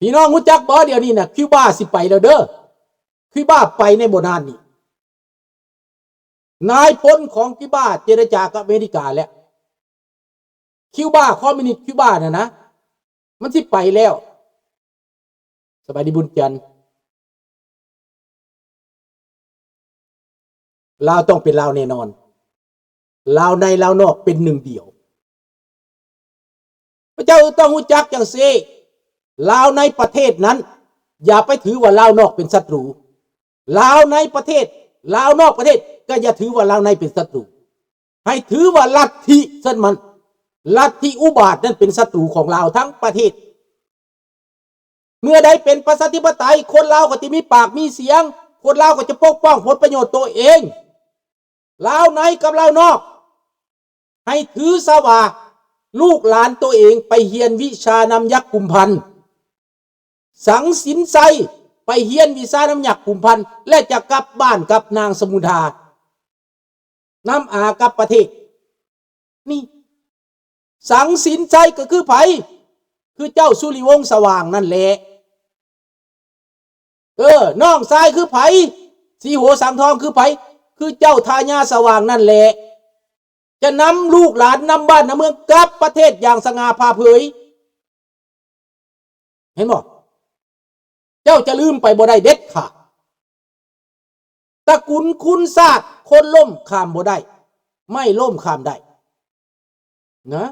ພີ່ນ້ອງຮູ້ຈັກບໍ່? ດຽວນີ້ນະ ຄິວບາຊິໄປແລ້ວເດີ. ຄິວບາໄປໃນບໍ່ນານນີ້. ນາຍພົນຂອງຄິວບາເຈລະຈາກັບອາເມລິກາແລ້ວ. ຄິວບາ ຄອມມິວນິດຄິວບານັ້ນນະ ມັນຊິໄປແລ້ວ. ສະບາຍດີບຸນຈັນ. ລາວຕ້ອງເປັນລາວແນ່ນອນ. ລາວໃນລາວນອກເປັນໜຶ່ງດຽວ. ພວກເຈົ້າຕ້ອງຮູ້ຈັກຈັ່ງຊີ້, ລາວໃນປະເທດນັ້ນ ຢ່າໄປຖືວ່າລາວນອກເປັນສັດຕູ. ລາວໃນປະເທດ, ລາວນອກປະເທດ ກໍຢ່າຖືວ່າລາວໃນເປັນສັດຕູ. ໃຫ້ຖືວ່າລັດທິຊັ້ນມັນ, ລັດທິອຸບາດນັ້ນເປັນສັດຕູຂອງລາວທັງປະເທດ. ເມື່ອໃດເປັນປະຊາທິປະໄຕ, ຄົນລາວກໍຈະມີປາກມີສຽງ, ຄົນລາວກໍຈະປົກປ້ອງຜົນປະໂຫຍດຕົວເອງ. ລາວໃນກັບລາວນອກ ໃຫ້ຖືຊະວ່າລູກຫຼານຕົວເອງໄປຮຽນວິຊານຳຍັກກຸມພັນ, ສັງສິນໄຊໄປຮຽນວິຊານຳຍັກກຸມພັນ ແລະ ຈະກັບບ້ານກັບນາງສະມຸນທາ. ນຳອາກັບປະເທດ. ນີ້ ສັງສິນໄຊກໍຄືໃຜ? ຄືເຈົ້າສຸລິວົງສະຫວ່າງນັ້ນແຫຼະ. ເອີ ນ້ອງຊາຍຄືໃຜ? ສີໂຫສັງທອງຄືໃຜ? ຄືເຈົ້າທາຍາສະຫວ່າງນັ້ນແຫຼະ. ຈະນຳລູກຫຼານ ນຳບ້ານນຳເມືອງກັບປະເທດຢ່າງສະຫງ່າຜ່າເຜີຍ. ເຫັນບໍ່? ເຈົ້າຈະລືມໄປບໍ່ໄດ້ເດັດຂາດ. ຕະກຸນຄຸນຊາດ ຄົນລົ້ມຂ້າມບໍ່ໄດ້, ໄມ້ລົ້ມຂ້າມໄດ້ນະ.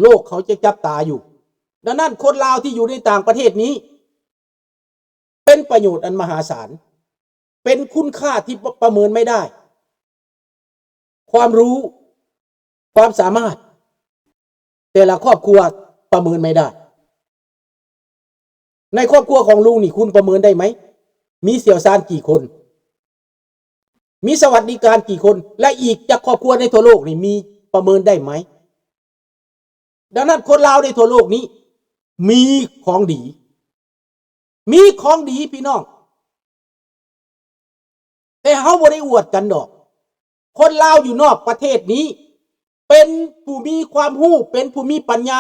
ໂລກເຂົາຈະຈັບຕາຢູ່. ດັ່ງນັ້ນ ຄົນລາວທີ່ຢູ່ໃນຕ່າງປະເທດນີ້ ເປັນປະໂຫຍດອັນມະຫາສານ, ເປັນຄຸນຄ່າທີ່ປະ ປະເມີນໄມ່ໄດ້. ຄວາມຮູ້, ຄວາມສາມາດ ແຕ່ລະຄອບຄົວປະເມີນໄມ່ໄດ້. ໃນຄອບຄົວຂອງລຸງນີ້ ຄຸນປະເມີນໄດ້ໄໝ? ມີຊ່ຽວຊານກີ່ຄົນ? ມີສະຫວັດດີການກີ່ຄົນ? ແລະ ອີກຈັກຄອບຄົວໃນທົ່ວໂລກນີ້ ມີປະເມີນໄດ້ໄໝ? ດັ່ງນັ້ນ ຄົນລາວໃນທົ່ວໂລກນີ້ມີຂອງດີ, ມີຂອງດີພີ່ນ້ອງ, ແຕ່ເຮົາບໍ່ໄດ້ອວດກັນດອກ. ຄົນລາວຢູ່ນອກປະເທດນີ້ ເປັນຜູ້ມີຄວາມຮູ້, ເປັນຜູ້ມີປັນຍາ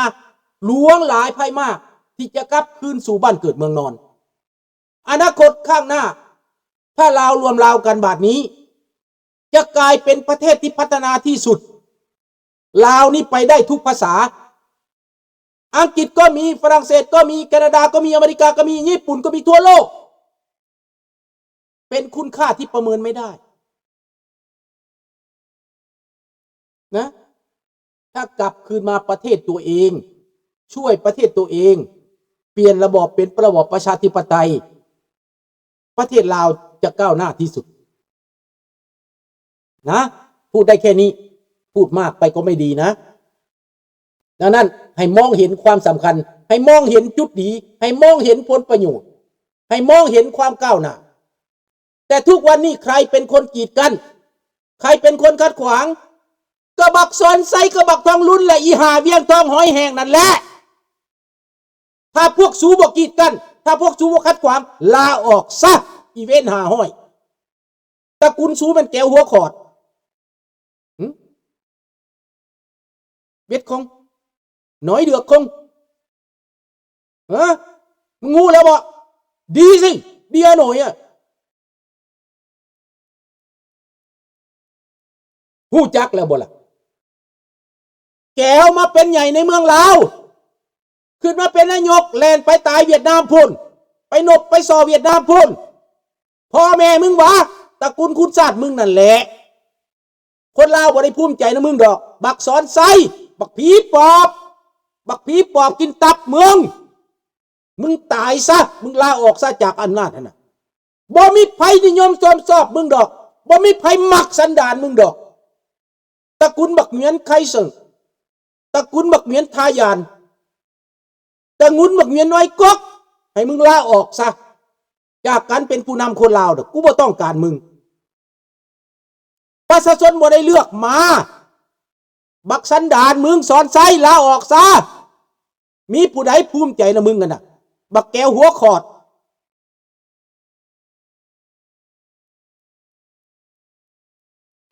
ຫຼວງຫຼາຍໄພມາກ ທີ່ຈະກັບຄືນສູ່ບ້ານເກີດເມືອງນອນ. ອະນາຄົດຂ້າງໜ້າ ຖ້າລາວລວມລາວກັນບາດນີ້ ຈະກາຍເປັນປະເທດທີ່ພັດທະນາທີ່ສຸດ. ລາວນີ້ໄປໄດ້ທຸກພາສາ. ອັງກິດກໍມີ, ຝຣັ່ງເສດກໍມີ, ແຄນາດາກໍມີ, ອາເມລິກາກໍມີ, ຍີ່ປຸ່ນກໍມີ, ທົ່ວໂລກ. ເປັນຄຸນຄ່າທີ່ປະເມີນໄມ່ໄດ້ນະ. ຖ້າກັບຄືນມາປະເທດຕົວເອງ, ຊ່ວຍປະເທດຕົວເອງ, ປ່ຽນລະບອບເປັນລະບອບປະຊາທິປະໄຕ, ປະເທດລາວຈະກ້າວໜ້າທີ່ສຸດນະ. ພູດໄດ້ແຄ່ນີ້, ພູດມາກໄປກໍໄມ່ດີນະ. ດັ່ງນັ້ນ ໃຫ້ມອງເຫັນຄວາມສຳຄັນ, ໃຫ້ມອງເຫັນຈຸດດີ, ໃຫ້ມອງເຫັນຜົນປະໂຫຍດ, ໃຫ້ມອງເຫັນຄວາມກ້າວໜ້າ. ແຕ່ທຸກວັນນີ້ໃຄເປັນຄົນກີດກັ້ນ? ໃຄເປັນຄົນຂັດຂວາງ? ກໍບັກສອນໄຊ ກັບບັກທອງລຸນ ແລະ ອີ່ຫ້າວຽງທອງຫອຍແຫ້ງນັ້ນແຫຼະ. ຖ້າພວກສູບໍ່ກີດກັ້ນ, ຖ້າພວກສູບໍ່ຂັດຂວາງ, ລາອອກຊະ, ອີເວັນຫ້າຮ້ອຍ. ຕະກຸນສູແມ່ນແກວຫົວຂອດ. ຫື? ເບັດຄົງ ໜອຍເດືອກຄົງ. ຮະ? ມຶງຮູ້ແລ້ວບໍ່? ດີຊິ, ເດຍໜອຍອະ. ຮູ້ຈັກແລ້ວບໍ່ລະ? ແກວມາເປັນໃຫຍ່ໃນເມືອງລາວ, ຂຶ້ນມາເປັນນາຍົກ, ແລ່ນໄປຕາຍຫວຽດນາມພຸ້ນ, ໄປນົບໄປສໍ່ຫວຽດນາມພຸ້ນ. ພໍ່ແມ່ມຶງຫວາ? ຕະກຸນຄຸນຊາດມຶງນັ້ນແຫຼະ. ຄົນລາວບໍ່ໄດ້ພູມໃຈນຳມຶງດອກ. ບັກສອນໄຊ, ບັກຜີປອບ, ບັກຜີປອບກິນຕັບມຶງ. ມຶງຕາຍຊະ, ມຶງລາອອກຊະຈາກອຳນາດຫັ້ນນະ. ບໍ່ມີໃຜນິຍົມຊົມຊອບມຶງດອກ, ບໍ່ມີໃຜມັກສັນດານມຶງດອກ. ຕະກຸນບັກຫງວຽນໄຄເຊິ່ງ, ຕະກຸນບັກຫງວຽນທາຍານ, ຕະກຸນບັກຫງວຽນນ້ອຍກົກ, ໃຫ້ມຶງລາອອກຊະ ຈາກການເປັນຜູ້ນຳຄົນລາວເດີ. ກູບໍ່ຕ້ອງການມຶງ. ປະຊາຊົນບໍ່ໄດ້ເລືອກມາ. ບັກສັນດານມຶງ ສອນໄຊ, ລາອອກຊະ. ມີຜູ້ໃດພູມໃຈນຳມຶງຫັ້ນນະ? ບັກແກວຫົວຂອດ.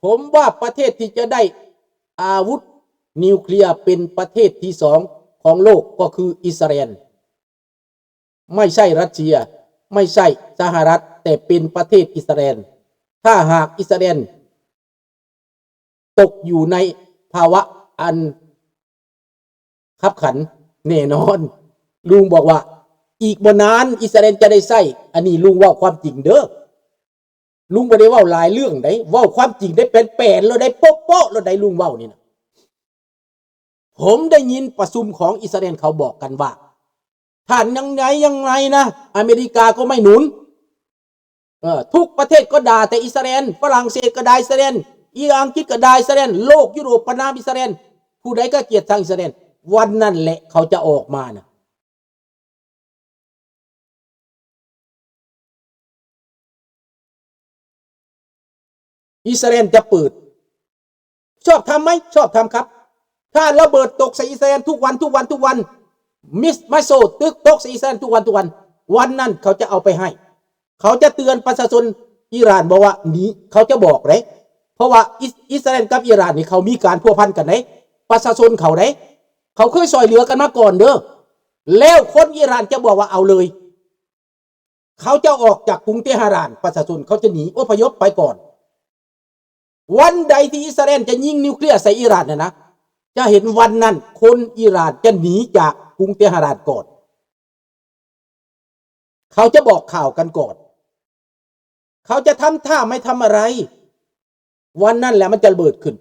ຜົມວ່າປະເທດທີ່ຈະໄດ້ອາວຸດນິວເຄລຍເປັນປະເທດທີສອງຂອງໂລກກໍຄືອິດສະຣາແອນ. ไม่ใช่รัสเซีย ไม่ใช่สหรัฐ แต่เป็นประเทศอิสราเอล ถ้าหากอิสราเอลตกอยู่ในภาวะอันคับขันแน่นอน ลุงบอกว่าอีกบ่นานอิสราเอลจะได้ใช้ อันนี้ลุงเว้าความจริงเด้อ ลุงบ่ได้เว้าหลายเรื่องได๋ เว้าความจริงได้แปนๆ แล้วได้โป๊ะๆ แล้วได้ลุงเว้านี่นะ ผมได้ยินประชุมของอิสราเอลเขาบอกกันว่า ถ้ายังไงยังไงนะ อเมริกาก็ไม่หนุน เออ ทุกประเทศก็ด่าแต่อิสราเอล ฝรั่งเศสก็ด่าอิสราเอล อีอังกฤษก็ด่าอิสราเอล โลกยุโรปประณามอิสราเอล ผู้ใดก็เกลียดชังอิสราเอล วันนั้นแหละเขาจะออกมานะ อิสราเอลจะเปิด ชอบทำไหม ชอบทำครับ ถ้าระเบิดตกใส่อิสราเอลทุกวัน ทุกวัน ทุกวัน มิส ไมโซตึกตกใส่อิสราเอลทุกวัน ทุกวัน วันนั้นเขาจะเอาไปให้ เขาจะเตือนประชาชนอิหร่านบอกว่าหนี เขาจะบอกเลย เพราะว่าอิส อิสราเอลกับอิหร่านนี่เขามีการพัวพันกันเลย ประชาชนเขาเลย เขาเคยช่วยเหลือกันมาก่อนเด้อ แล้วคนอิหร่านจะบอกว่าเอาเลย เขาจะออกจากกรุงเตหะราน ประชาชนเขาจะหนีอพยพไปก่อน วันใดที่อิสราเอลจะยิงนิวเคลียร์ใส่อิหร่านน่ะนะ จะเห็นวันนั้นคนอิหร่านจะหนีจากกรุงเตหะรานก่อน เขาจะบอกข่าวกันก่อน เขาจะทำท่าไม่ทำอะไร วันนั้นแหละมันจะระเบิดขึ้น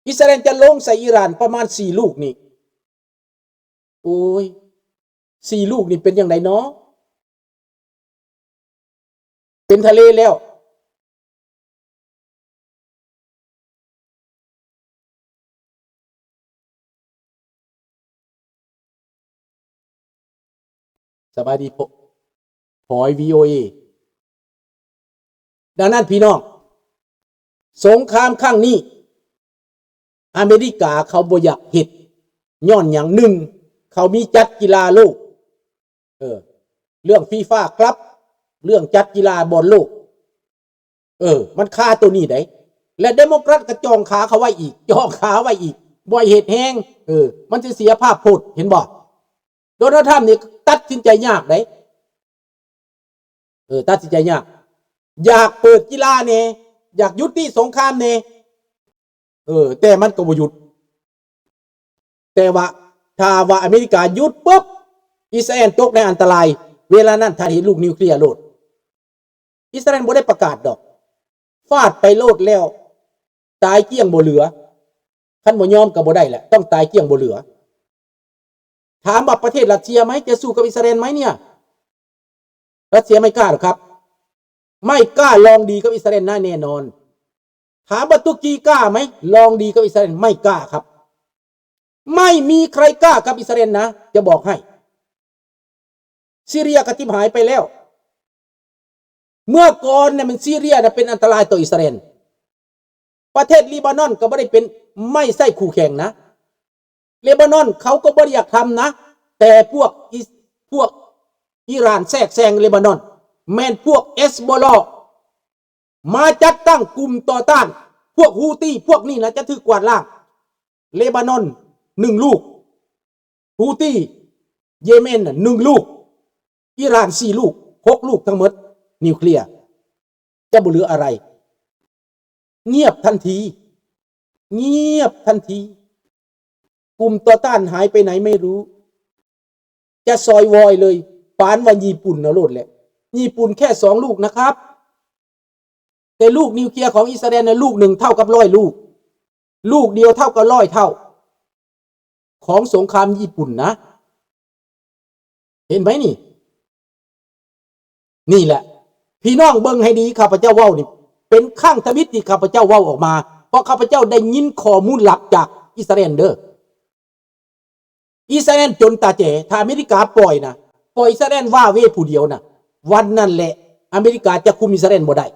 อิสราเอลจะลงใส่อิหร่านประมาณสี่ลูกนี่ โอ้ย สี่ลูกนี่เป็นจั่งใดน้อ เป็นทะเลแล้ว สบายดีพอ พอย วี โอ เอ ดังนั้นพี่น้อง สงครามครั้งนี้ อเมริกาเขาบ่อยากเฮ็ด ย้อนหยัง หนึ่ง เขามีจัดกีฬาโลก เออ เรื่องฟีฟาคลับ เรื่องจัดกีฬาบอลโลก เออ มันคาตัวนี้ได๋ และเดโมแครตก็จ้องขาเขาไว้อีก จ้องขาไว้อีก บ่ให้เฮ็ดแฮง เออ มันสิเสียภาพพจน์ เห็นบ่ โดนัลด์ทรัมป์นี่ตัดสินใจยากได๋ เออ ตัดสินใจยาก อยากเปิดกีฬาแหน่ อยากยุติสงครามแหน่ เออ แต่มันก็บ่หยุด แต่ว่าถ้าว่าอเมริกาหยุดปุ๊บ อิสราเอลตกในอันตราย เวลานั้นท่านเห็นลูกนิวเคลียร์โลด อิสราเอลบ่ได้ประกาศดอก ฟาดไปโลดแล้ว ตายเกลี้ยงบ่เหลือ คันบ่ยอมก็บ่ได้แหละ ต้องตายเกลี้ยงบ่เหลือ ถามว่าประเทศรัสเซียไหม จะสู้กับอิสราเอลไหมเนี่ย รัสเซียไม่กล้าหรอกครับ ไม่กล้าลองดีกับอิสราเอลนะแน่นอน ถามว่าตุรกีกล้าไหม ลองดีกับอิสราเอล ไม่กล้าครับ ไม่มีใครกล้ากับอิสราเอลนะ จะบอกให้ ซีเรียก็จิบหายไปแล้ว เมื่อก่อนเนี่ยมันซีเรียน่ะเป็นอันตรายต่ออิสราเอล ประเทศเลบานอนก็บ่ได้เป็น ไม่ใช่คู่แข่งนะ เลบานอนเขาก็บ่ได้อยากทำนะ แต่พวกอิส พวกอิหร่านแทรกแซงเลบานอน แม่นพวกเฮซบอลลอฮ์ มาจัดตั้งกลุ่มต่อต้าน พวกฮูตี พวกนี้นะจะถูกกวาดล้าง เลบานอนหนึ่งลูก ฮูตี เยเมนน่ะหนึ่งลูก อิหร่านสี่ลูก หกลูกทั้งหมด นิวเคลียร์ จะบ่เหลืออะไร เงียบทันที เงียบทันที กลุ่มต่อต้านหายไปไหนไม่รู้ จะซอยวอยเลย ปานว่าญี่ปุ่นเอาโลดแหละ ญี่ปุ่นแค่สองลูกนะครับ แต่ลูกนิวเคลียร์ของอิสราเอลน่ะ ลูกหนึ่งเท่ากับร้อยลูก ลูกเดียวเท่ากับร้อยเท่า ของสงครามญี่ปุ่นนะ เห็นไหมนี่ นี่แหละ พี่น้องเบิ่งให้ดี ข้าพเจ้าเว้านี่ เป็นครั้งทมิตที่ข้าพเจ้าเว้าออกมา เพราะข้าพเจ้าได้ยินข้อมูลลับจากอิสราเอลเด้อ อิสราเอลจนตาแจ๋ ถ้าอเมริกาปล่อยนะ ปล่อยอิสราเอลว้าเหวผู้เดียวนะ วันนั้นแหละ อเมริกาจะคุมอิสราเอลบ่ได้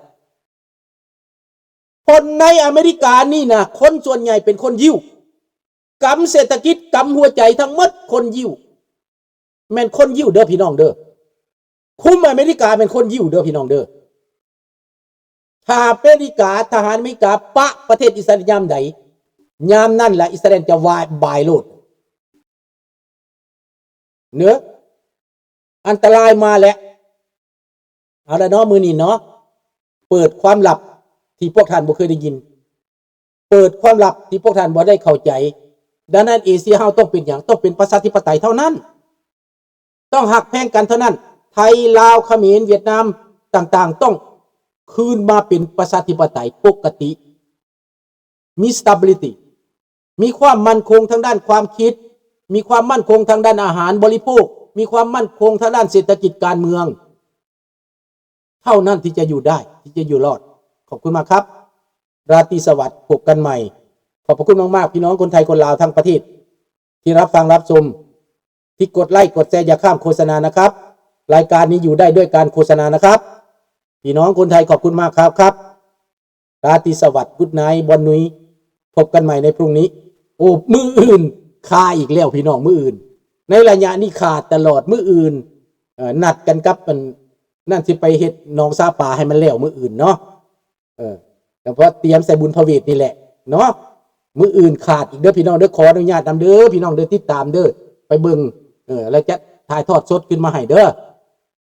คนในอเมริกานี่นะ คนส่วนใหญ่เป็นคนยิว กำเศรษฐกิจ กำหัวใจทั้งหมดคนยิว แม่นคนยิวเด้อพี่น้องเด้อ คุมอเมริกาแม่นคนยิวเด้อพี่น้องเด้อ ถ้าอเมริกา ทหารอเมริกาปะประเทศอิสราเอลยามใด ยามนั้นล่ะอิสราเอลจะวาย บายโลด เนาะ ອັນຕະລາຍມາແລ້ວ. ເອົາລະເນາະ ມື້ນີ້ເນາະ ເປີດຄວາມລັບທີ່ພວກທ່ານບໍ່ເຄີຍໄດ້ຍິນ, ເປີດຄວາມລັບທີ່ພວກທ່ານບໍ່ໄດ້ເຂົ້າໃຈ. ດັ່ງນັ້ນ ເອເຊຍເຮົາຕ້ອງເປັນຫຍັງ? ຕ້ອງເປັນປະຊາທິປະໄຕເທົ່ານັ້ນ, ຕ້ອງຮັກແພງກັນເທົ່ານັ້ນ. ໄທ, ລາວ, ຂະເໝນ, ຫວຽດນາມ ຕ່າງໆ ຕ້ອງຄືນມາເປັນປະຊາທິປະໄຕປົກກະຕິ, ມີ stability, ມີຄວາມໝັ້ນຄົງທາງດ້ານຄວາມຄິດ, ມີຄວາມໝັ້ນຄົງທາງດ້ານອາຫານບໍລິໂພກ, ມີຄວາມໝັ້ນຄົງທາງດ້ານເສດຖະກິດການເມືອງ ເທົ່ານັ້ນທີ່ຈະຢູ່ໄດ້, ທີ່ຈະຢູ່ລອດ. ຂອບຄຸນມາກຄັບ. ລາຕີສະຫວັດ, ພົບກັນໃໝ່. ຂອບພະຄຸນມາກໆ ພີ່ນ້ອງຄົນໄທຄົນລາວທັງປະເທດ ທີ່ຮັບຟັງຮັບຊົມ, ທີ່ກົດໄລ້ກົດແຊ, ຢ່າຂ້າມໂຄສະນານະຄັບ. ລາຍການນີ້ຢູ່ໄດ້ດ້ວຍການໂຄສະນານະຄັບ. ພີ່ນ້ອງຄົນໄທ ຂອບຄຸນມາກຄັບ ຄັບ. ລາຕີສະຫວັດ, ກຸດໄນ, ບອນນຸຍ. ພົບກັນໃໝ່ໃນພລຸ່ງນີ້. ໂອ້ ມື້ອື່ນຄາອີກແລ້ວ ພີ່ນ້ອງ, ມື້ອື່ນ. ໃນໄລຍະນີ້ຄາຕະຫຼອດ, ມື້ອື່ນ ເອີ ນັດກັນກັບອັນນັ້ນ ຊິໄປເຮັດໜອງສາປາໃຫ້ມັນແລ້ວມື້ອື່ນເນາະ. ເອີ ແລ້ວພໍຕຽມໃສ່ບຸນພະເວດນີ້ແຫຼະເນາະ. ມື້ອື່ນຂາດອີກເດີພີ່ນ້ອງເດີ, ຂໍອະນຸຍາດນຳເດີພີ່ນ້ອງເດີ, ຕິດຕາມເດີ, ໄປເບິ່ງ ເອີ ແລ້ວຈະຖ່າຍທອດສົດຂຶ້ນມາໃຫ້ເດີ.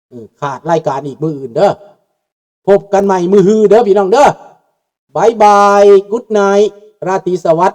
ເອີ ຂາດລາຍການອີກມື້ອື່ນເດີ. ພົບກັນໃໝ່ມື້ຮືເດີພີ່ນ້ອງເດີ. ບາຍບາຍ, ກຸດໄນ, ລາຕີສະຫວັດ.